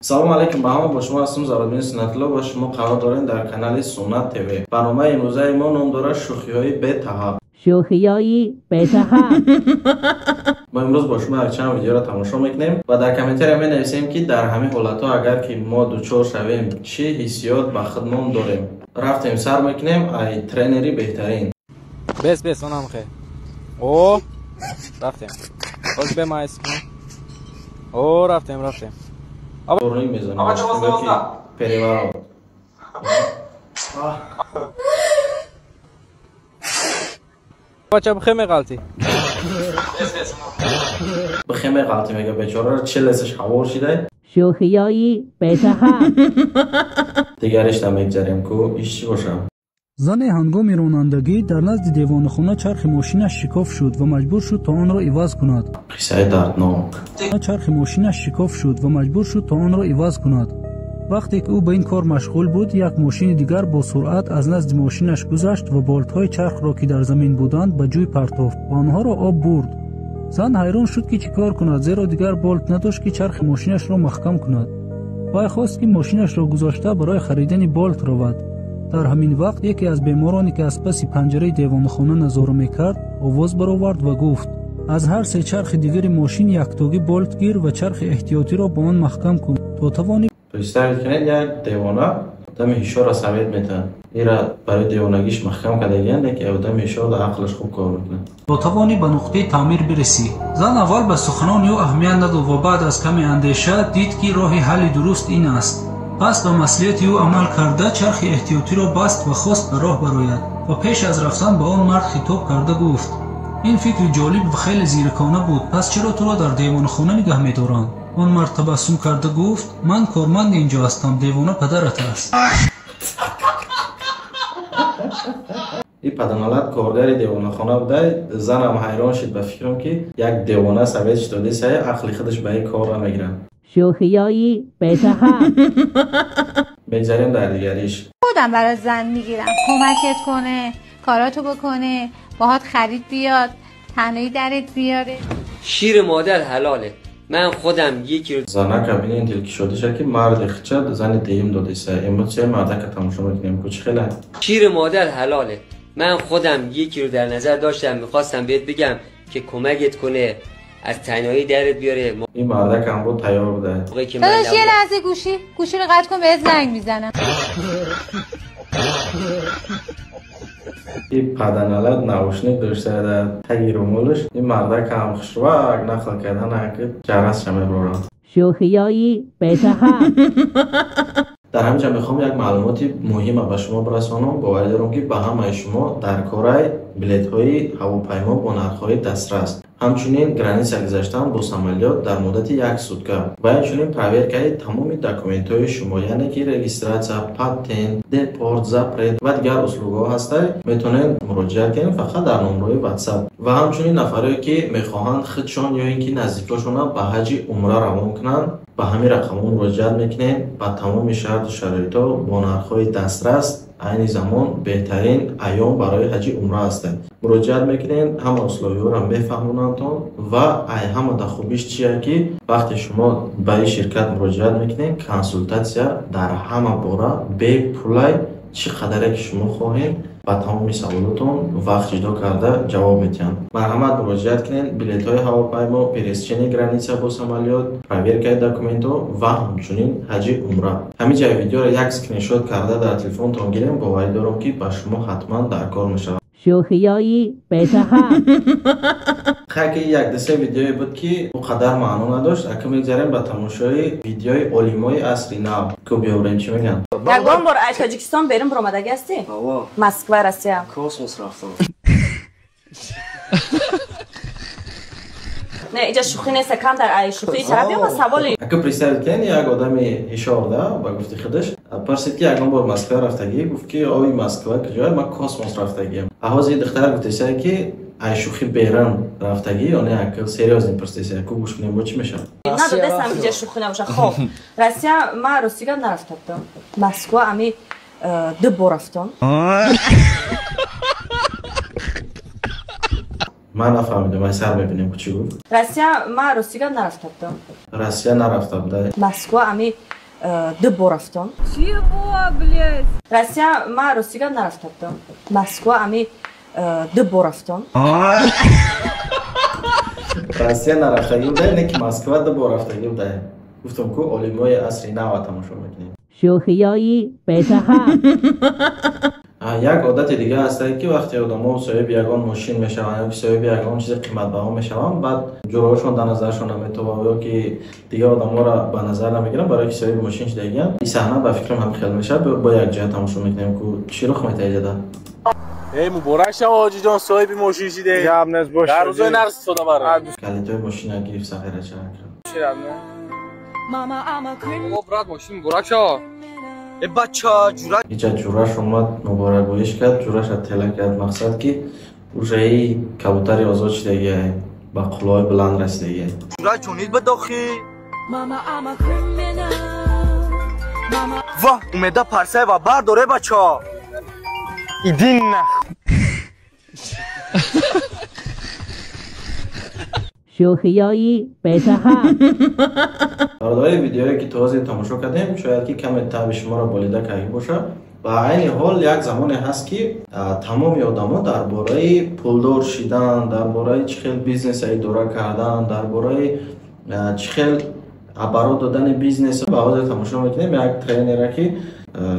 Салом алейкум ба ҳама, бо шумо ҳастам Зарубин Суннатулло ва шумо қарор доред дар канали Суннат ТВ. Барномаи имрӯзаи мо ном дорад шӯхиҳои бетаҳаб. Шӯхиҳои бетаҳаб. Мо имрӯз бо шумо якчанд видеоро тамошо мекунем ва дар комментария менависем, ки дар ҳамин ҳолатҳо агар ки мо дучор шавем, чӣ ҳиссиёт ба худмон дорем. Рафтем сар мекунем ай тренери беҳтарин. Бес бес онам хе. О, рафтем. Боз бемайс. О, рафтем, рафтем. Дурник мезанам. Переворот. Бача бихе меғалти. Бихе меғалти мега бечора челесаш ҳавор шидай. Шӯхиҳои бетаҳаб. Дигаришта мегзарем ку иш чӣ бошам? Зане ҳангоми ронандагӣ дар назди девонахона чархи мошинаш шикоф шуд ва маҷбур шуд то онро иваз кунад. Қиссаи дарднок. Чархи мошинаш шикоф шуд ва маҷбур шуд то онро иваз кунад. Вақте ки ӯ ба ин кор машғул буд, як мошини дигар бо суръат аз назди мошинаш гузашт ва болтҳои чархро, ки дар замин буданд, ба ҷӯй партофт ва онҳоро об бурд. Зан ҳайрон шуд, ки чӣ кор кунад, зеро дигар болт надошт, ки чархи мошинашро маҳкам кунад. Вай хост, ки мошинашро гузошта барои харидани болт равад. Дар ҳамин вақт яке аз бемороне, ки аз паси панҷараи девонахона назора мекард, овоз баровард ва гуфт: аз ҳар се чархи дигари мошин яктогӣ болт гир ва чархи эҳтиётиро ба он маҳкам кун, то тавонӣ. Представить кунед, як девона одами ҳишорро совет метаҳад. Ира барои девонагиш маҳкам кардагиянд, яке одами ҳишор дар ақлаш хуб кор мекунад. То тавонӣ ба нуқтаи таъмир бирасӣ. Зан аввал ба суханони ӯ аҳамият надод ва баъд аз каме андеша дид, ки роҳи ҳалли дуруст ин аст. Пас ба маслиҳати ӯ амал карда чархи эҳтиётиро баст ва хост ба роҳ барояд ва пеш аз рафтан ба он мард хитоб карда гуфт: ин фикри ҷолиб ва хеле зиракона буд, пас чаро туро дар девонахона нигаҳ медоранд? Он мард табассум карда гуфт: ман корманди инҷо ҳастам, девона падарат аст. И паданалат коргари девонахона буда. Занам ҳайрон шид ба фикрам, ки як девона совет шидодисай, ақли худаш ба ин кор намегирад. Шӯхиҳои бетаҳаб. بگذاریم در دیگریش. خودم برای زن میگیرم کمکت کنه، کاراتو بکنه، باهات خرید بیاد، تنهایی درت بیاره. شیر مادر حلاله. من خودم یکی رو زنک ببینین دل شده شه که مرد خچه زن دیم داده سه امروز مردک تماشا میکنیم کوچ خیلی. شیر مادر حلاله. من خودم یکی رو در نظر داشتم، میخواستم بهت بگم که کمکت کنه، از تنهایی درت بیاره. این مردک هم بود تیار بوده. داداش یه لحظه گوشی رو قطع کن، بهت زنگ میزنم. این پدنالت نوشنیک داشته در تگی رومولش. این مردک هم خوشروک نقل کردن که جرس شمه برارم. شوخیایی بتحب. در همینجا میخوام یک معلوماتی مهم به شما برسانم. باور دارم که به همه شما در کارای بلیط های هواپیما با نرخ های دسترس، همچنین граница گذشتن با самолёт در مدت یک сутка و همچنین проверка ی تمام документ های شما، یعنی که регистрация، патент، депорт، запрет و دیگر услуга ها هسته، میتونید مراجعه کنید فقط در نمره واتساپ. و همچنین نفرایی که میخواهند خودشان یا اینکه نزدیکاشون به حج عمره روان کنند، به همین رقم مراجعه میکنید. با تمام شرط و شرایط با نرخ های دسترس، عین زمان بهترین ایام برای حج عمره هستند. مراجعه میکنین، همه условия رو میفهمونندتون و ای همه در خوبیش چیه که وقتی شما به این شرکت مراجعه میکنین، консультация در همه باره بی پولای چی قدره که شما خواهین با تمام سوالاتون وقت جدا کرده جواب میتین. مرحمت مراجعه کنین. بلیط های هواپیما، пересечение граница با самолёт، проверка документ و همچنین حج عمره. همین جای ویدیو را یک اسکرین شات کرده در تلفنتون گیریم. باور دارم که به شما حتما در کار میشود. شوخیایی بتحب. خیلی یک دسته ویدیویی بود که اونقدر معنا نداشت. اکنون میگذریم به تماشای ویدیوی علمای عصر نو که بیاوریم چی میگن. یگان بار از تاجیکستان بیرون برآمدگی هستی؟ مسکو، روسیه. کосموس رفتم. نه اینجا شوخی نیست، کم در ای شوخی طرف یا سوالی. اگه представить کن یک آدمی هشارده با گفتی خودش پرسید که یگان بار مسکو رفتگی، گفت که آی مسکو کجای، من کосموس رفتگیم. اهاز دختر گفته که ای شوخی بیرون رفتگی یا نه، که серьёзно پرسید که گوش کنیم با چی میشه. نه دادستم اینجا شوخی نباشه. خب روسیه من روسیه نرفته بودم، مسکو امی دو بار رفتم. Ман нафаҳмидам, ай сар мебинем чӣ гуфт. Россия ман ростига нарафта будам. Россия нарафта буда. Москва ами ду бор рафтам. Чего, блядь? Россия ман ростига нарафта будам. Москва ами ду бор рафтам. Россия нарафтагӣ буда, не ки Москва ду бор рафтагӣ буда. Гуфтам ку олимои асри нава тамошо мекунем. Шӯхиёи бесаҳат. Як одати дига ҳастае ки вақте одамо соҳиби ягон мошин мешаванд ё ки соҳиби ягон чизи қиматбаҳо мешаванд, баъд ҷуроҳошон дар назарашон наметобанд ё ки дигар одаморо ба назар намегиранд, барои ки соҳиби мошин шудагиянд. Ин саҳна ба фикрам ҳам хел мешавад. Бо як ҷоя тамошо мекунем ку чӣ рух метаҳад иҷода. Эй муборак шава ҳоҷиҷон, соҳиби мошин шиде. Гап нест, бош. Дар рӯзои нақс истифода баред. Калитои мошина гирифт, сафера чара кард. О, брат, мошин муборак шава. Э бача, ҷура. Иҷа ҷураш омад, муборакбоиш кард, ҷураша тела кард. Мақсад ки ужаи кабутари озод шидагия, ба қуллаҳои баланд расидагия. Ҷура ҷонид ба дохи. Воҳ, умеда Парсаева бардоре бача. Иди нах. Шӯхиёи бесаҳат. Бародари, видеое ки то ҳозир тамошо кардем, шояд ки каме таби шуморо болида карда бошад. Ва айни ҳол як замоне ҳаст ки тамоми одамо дар бораи пулдор шидан, дар бораи чӣ хел бизнеса идора кардан, дар бораи чӣ хел оборот додани бизнес. Ба ҳозир тамошо мекунем як тренера ки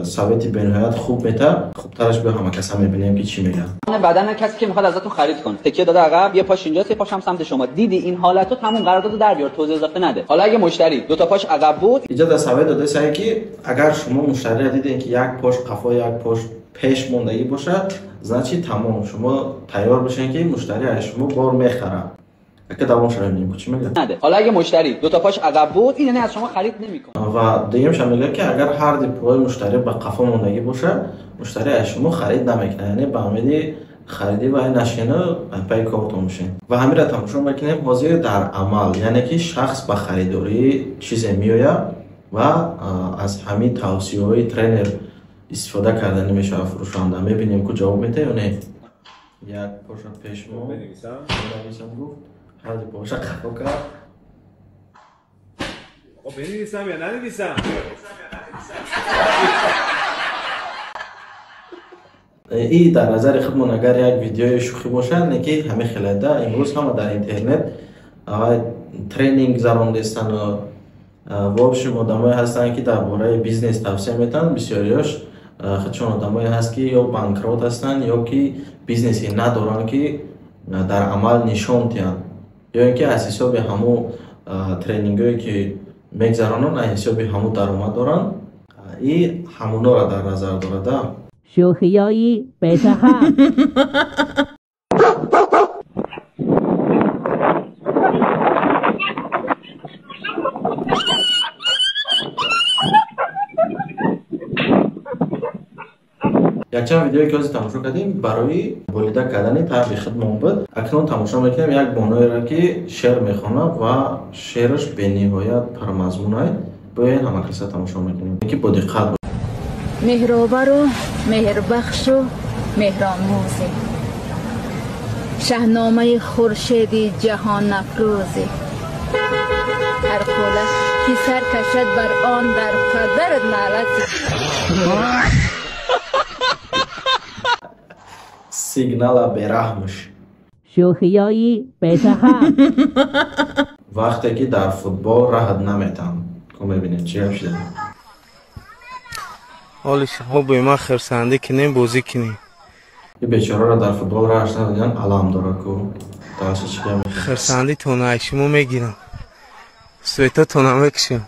совети бениҳоят хуб метад. Хубтараш биё ҳама каса мебинем ки чӣ мегӯяд. بدن کسی که میخواد ازتون خرید کنه تکیه داده عقب، یه پاش اینجاست، یه پاش هم سمت شما. دیدی این حالتو تموم قراردادو در بیار، توضیح اضافه نده. حالا اگه مشتری دو تا پاش عقب بود، اینجا در совет داده سعی که اگر شما مشتری را دیدین که یک پاش قفا یک پاش پیش موندگی باشه، значит تمام شما تیار باشین که مشتری از شما بار میخره. اگه دوام شده میگیم چی میگه؟ نده. حالا اگه مشتری دو تا پاش عقب بود، این یعنی از شما خرید نمیکنه. و دیگه هم میگه که اگر هر دو پای مشتری به قفا موندگی باشه، مشتری از شما خرید نمیکنه. یعنی به امید خریدی و نشینه پای کارتون میشه. و همین را تماشا میکنیم حاضر در عمل، یعنی که شخص به خریداری چیز میآید و از همین توصیه های ترینر استفاده کردن میشه فروشنده. میبینیم که جواب میده یا نه. یک پاشا پیش ما بنویسم گفت هر دو پاشا قفا کرد. آقا بنویسم یا ننویسم؟ ای در نظر خودمون اگر یک ویدیوی شوخی باشه، نه که همه خیلی امروز همه در اینترنت training گذراندستن و вообще آدمایی هستن که درباره business توصیه میتن. بسیاریاش خودشون آدمایی هست که یا банкрот هستن یا که business ی ندارن که در عمل نشون تیان، یا اینکه از حساب همو training ایی که میگذرانن از حساب همو درآمد دارن. ای همونا را در نظر داره. شوخیایی بسحب. якчанд видеое ки ҳозир тамошо кардем барои болида кардани таби худмон буд. Акнун тамошо мекунем як боноеро ки шеър мехонад ва шеъраш бениҳоят пурмазмун аст. Бояд ҳама каса тамошо мекунем ки бо диққат. Меҳровару меҳрбахшу меҳромӯзӣ, шаҳномаи хуршеди ҷаҳонафрӯзӣ, ҳар қӯла ки сар кашад бар он дар қадарат наълат. Сигнала бераҳмш. Шӯхиёи бесаҳаб. Вақте ки дар футбол раҳат наметам. Ко мебинем чӣ гап шуда. ҳоли шумо бо ман хирсандӣ кунем, бозӣ кунем. И бечораро дар футбол раҳаш надодиан, алам дора ку. Дарси чӣ гап? Хирсандитона аз шумо мегирам. Светатона мекушам.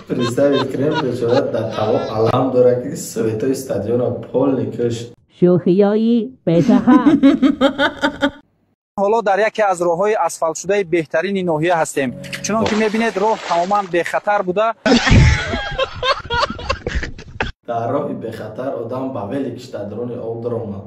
Представить кунем бечора дар таво алам дора ки светои стадионро полный кушт. Шӯхиёи бесаҳаб. Ҳоло дар яке аз роҳҳои асфалтшудаи беҳтарини ноҳия ҳастем. Чунон ки мебинед, роҳ тамоман бехатар буда. Дар роҳи бехатар одам ба велик дар даруни об даромад.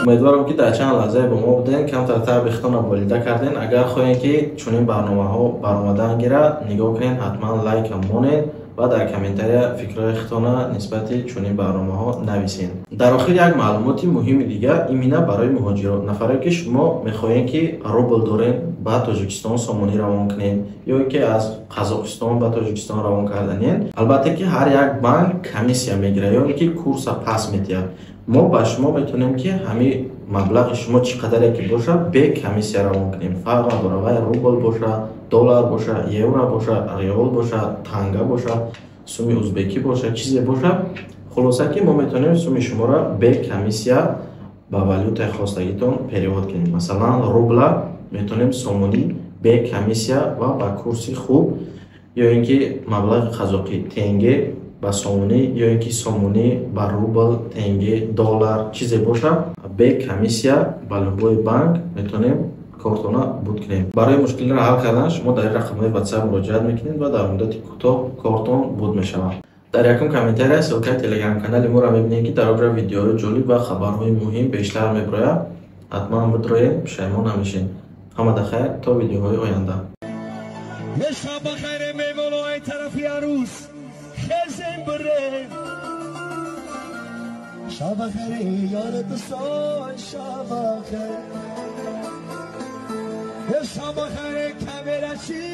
Умедворам ки дар чанд лаҳзае бо мо будем, камтар таби худтонро болида кардем. Агар хоҳем ки чунин барномаҳо баромадан гирад, нигоҳ кунед, ҳатман лайкам монед Ва дар комментария фикрҳои худтона нисбати чунин барномаҳо нависед. Дар охир як маълумоти муҳими дигар, именно барои муҳоҷирон, нафаре ки шумо мехоҳед, ки рубл доред, ба Тоҷикистон сомонӣ равон кунед ё ки аз Қазоқистон ба Тоҷикистон равон карданед, албатта ки ҳар як банк комиссия мегирад ё ки курса пас медиҳад. Мо ба шумо метавонем, ки ҳамин маблағи шумо чӣ қадаре ки бошад, бе комиссия равон кунем. Фарқ надорад, вай рубл боша, доллар боша, евро боша, реол боша, танга боша, суми узбекӣ боша, чизе боша. Хулоса ки мо метавонем суми шуморо бе комиссия ба валютаи хостагитон перевод кунем. Масалан, рубла метавонем сомонӣ бе комиссия ва ба курси хуб, ё ин ки маблағи қазоқӣ тенге ба сомонӣ, ё ин ки сомонӣ ба рубл, тенге, доллар, чизе боша, бе комиссия ба любой банк метавонем кортона буд кунем. Барои мушкилиро ҳал кардан шумо дар ин рақамҳои WhatsApp муроҷиат мекунед ва дар муддати кӯтоҳ кортон буд мешавад. Дар якум комментария ссылкаи телеграм-канали моро мебинед, ки дар онҷо видеоҳои ҷолиб ва хабарҳои муҳим бештар мебирояд. Ҳатман бидроед, пушаймон намешед. Ҳамада хайр, то видеоҳои оянда. شب بخیر میمونای طرفی عروس خزم بره. شب بخیر یار دوستان، شب بخیر، شب بخیر کامرچی.